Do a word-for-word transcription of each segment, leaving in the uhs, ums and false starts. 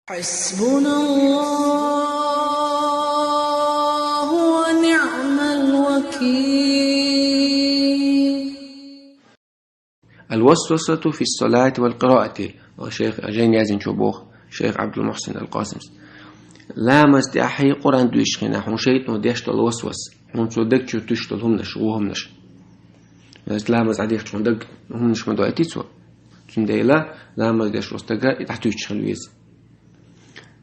حسبنا الله ونعم الوكيل. الوسوسة في الصلاة والقراءة. Шейх Жайн Язин чу боху, шейх Абдул Мухсин Ал-Къасимс. Ламаз тӀехьий Къуръан дуьйцучу хенахь хьуна шайтӀано деш долу васвас. Хьуна цо даг чу туьйсуш долу хӀуманаш, вон хӀуманаш. Ламаз Ӏадихча хьуна даг хӀуманаш ма дойтий цо. Цундела ламаз деш волу стага и дӀатуьйсуш хила веза.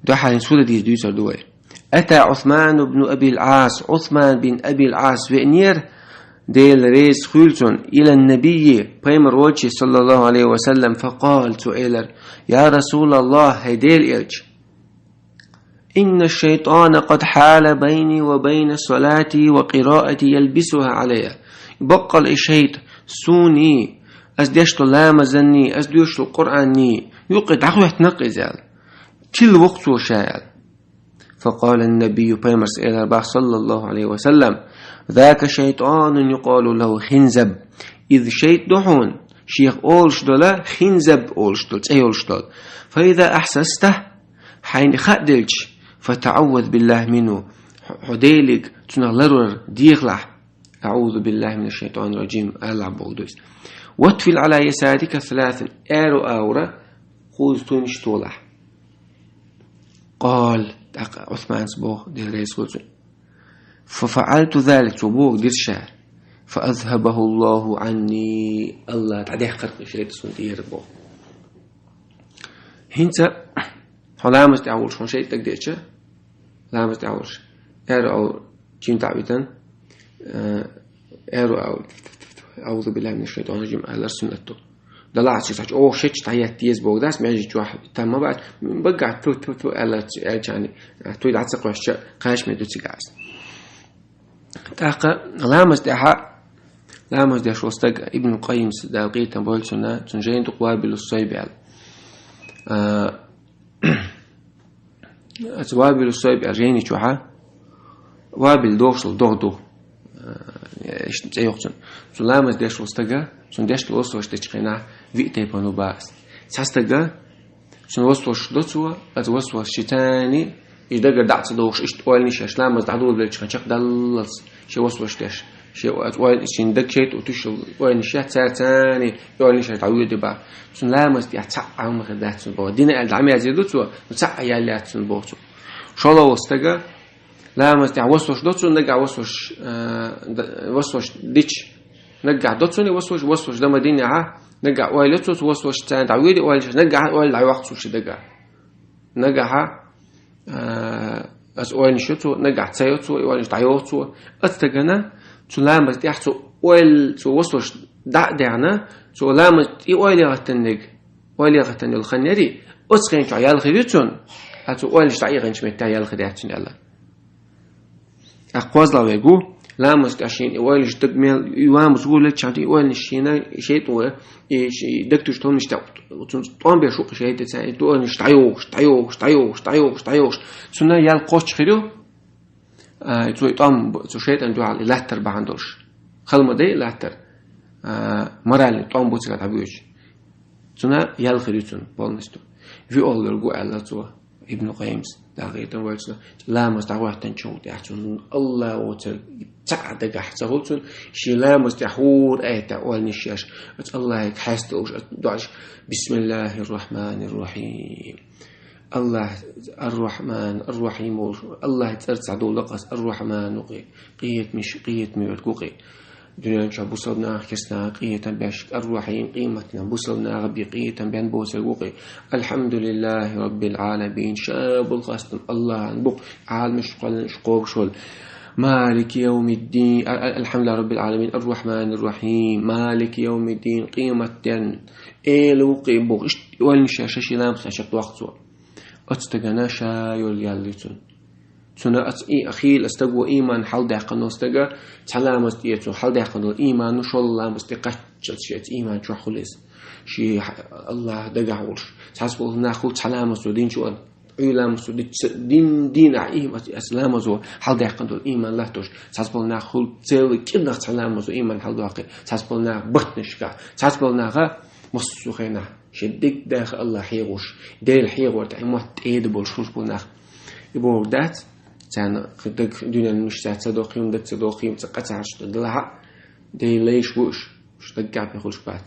Дуьхьал хӀинца хӀун дан деза дуьйцур ду вай. أتى عثمان بن أبي العاص, Ӏусман бин Абил Ӏас веанера, Дела реза хуьлу цунна, إلى النبي, пайхамар волчу, صلى الله عليه وسلم, فقال, цо элира: يا رسول الله, хӀай Дела элча, إن الشيطان قد حال بيني وبين صلاتي وقراءتي يلبسها علي. Баккъал и шайтӀа суний, ас деш долу ламазанний, ас дуьйцуш долу Къуръанний юккъе дӀахӀоьттина-кх иза аьлла. Тилла ву-кх цо ша аьлла. فقال النبي, пайхамарс элира боху, صلى الله عليه وسلم: ذاك شيطان يقال له خنزب. Иза шайтӀа ду хьуна, шех олуш долу, Хинзаб олуш долу, цӀе йолуш долу. فإذا أحسسته, хьайна хаа делча, فتعوذ بالله منه, хьо, хьо Делиг цунах ларвар дехалахь. أعوذ بالله من الشيطان الرجيم, аллахь боху дуьйцу. واتفل على يسارك ثلاثا, аьрру агӀора кхузза туйнаш толахь. قال, тӀаккха Ӏусманс боху, Дела реза хуьлу цунна. ففعلت ذلك, цо бохург дира ша. فأذهبه الله عني, Аллах дӀадаьккхира-кх и шайтӀа суна тӀера боху. ХӀинца хьо ламаз тӀехь волуш, хьуна шайтӀа дагадеъча, ламаз тӀехь волуш, аьрру агӀор чим дӀа а витина, э, аьрру агӀор, أعوذ بالله من الشيطان الرجيم, алар суннат ду. Далахь а цхьаъ чӀогӀа шечча дӀаетта деза боху дац, маьждиг чохь там ма бац, багахь ту, ту, ту аьлла, аьлча, туй дӀа ца кхоьссича, кхачаме ду цигахь. ТӀаккха ламаз тӀехь, ламаз деш волу стаг, Ибн Къаййимс, Дала къинхетам бойла цунна, цуьнан жайна ду-кх Вабилус Сайб аьлла. А, Аса Вабилус Сайб аьлла жайни чохь, Вабил догӀуш долу догӀа ду. Э, иштта цӀе йоккху цунна. Цу ламаз деш волу стага, цунна деш долу васвасаш дечу хенахь, виъ тайпана ву боху аса. Цхьа стага, цунна васвасаш до цо, аса васвасаш ши царний, и дагара дӀа а ца догӀуш, иштта ойланаш еш, ламаз дӀадолабеллачу хенахь чекхдаллалц, шен васвасаш деш. Шен ойл-, шен даг шайтӀа туьйсуш йолу ойланаш еш, цара царний ойланаш еш дӀавоьду боху. Цунна ламаз тӀехь цхьа а Ӏамма хир дац цунна боху. Дина аьлла дӀамезийр ду цо, но цхьа а ял яц цунна боху цо. ШолгӀа волу стага, ламаз тӀехь васвасаш до цунна, нагахь васвасаш, э, д-, васвасаш дича. Нагахь до цунна васвасаш, васвасаш дан ма динехь, нагахь ойла йо цо, цу васвасашца царна дӀавоьду ойланаш еш, нагахь ойла дӀайоккху цо шен дагахь. Нагахь, а, аса ойланаш йо цо, нагахь ца йо цо, и ойланаш дӀайоху цо. Оцу стагана цу ламаз тӀехь цо ойла, цо васвасаш дӀа а даьхна, цо ламаз тӀе ойла яхийтинарг, ойла яхийтина йолу хан яри, оцу хенчохь ял хир ю цунна, а цо ойланаш дӀаихинчу меттехь ял хир яц цунна аьлла. ТӀаккха кхозлагӀа верг ву, ламаз тӀехь шена и ойланаш даг мел, и ламаз ву леччахьана, и ойланаш шена, и шайтӀа ву, и ш-, и дагтуьйсуш тхуьнаш тӀе, цунна тӀом беш ву-кх шайтӀа, и ту ойланаш дӀайохуш, дӀайохуш, дӀайохуш, дӀайохуш, дӀайохуш. Цунна ял кхоччуш хир ю, а, цо и тӀом, цу шайтӀан дуьхьал и латтар бахьана долуш. Хала ма дай и латтар, а, моральный тӀом бу цигахь дӀабоьдуш. Цунна ял хир ю цунна полностью. ВиъолгӀа верг ву аьлла цо. Ибн Къаййимс, Дала къинхетам бойла цунна, ламаз дӀахӀоьттинчул тӀаьхьа цунна Аллах воцург цхьа а дагахь ца хуьлу цунна, шен ламаз тӀехь хӀора аятехь ойланаш еш, оцу Аллахьига хьаста лууш, оцу доӀаш: بسم الله الرحمن الرحيم. Аллах Ар-Рахьман, Ар-Рахьим волуш, Аллахьан цӀарца дӀадолу дакъа аса, Ар-Рахьман ву-кх и, къинхетамаш, къинхетаме верг ву-кх и. Дуьнен чохь бусалба нахах, керста нахах къинхетам беш, Ар-Рахьим, къематдийнахь бусалба нахах бен къинхетам бен боцург ву-кх и. الحمد لله رب العالمين, ша болу хастам Аллахьан бу-кх, Ӏаламаш кхоьллина, уьш кхобуш волу. مالك يوم الدين, а-, а-, الحمد لله رب العالمين, الرحمن الرحيم, مالك يوم الدين, къематден Эла ву-кх и боху, иштта ойланаш еш шен ламаз тӀехь чекхдоккху цо. Оцу стагана ша йолу ял ю цунна. Цунна оцу и-, хийла стага, иман хьалдаьккхина волу стага, цхьа ламаз тӀера цо хьалдаьккхина долу иман, шолгӀа ламаз тӀе кхаччалц шеца иман чохь хуьлу иза. Шен хьа-, Аллах дагахь волуш. Цхьацца болу нах хуьлу цхьа ламаз цо динчу а, Ӏуьйра ламаз цо динчу, дин, дийнахь иман, оцу ламазо хьалдаьккхина долу иман латтош. Цхьацца болу нах хуьлу целый кӀирнах цхьа ламазо иман хьалдоккхий. Цхьацца болу нах баттанашкахь. Цхьацца болу наха массо а хенахь Шен дегдех Аллах хьехош, Дела хьехор тӀехь мотт тӀеда болуш хуш бу нах. И бохург дац, царна даг дуьненна мишта ца дохийна, даг ца дохийна, цкъа ца хьарча делахьа, Дела лайш ву уьш, уьш даггахь бехуш бац.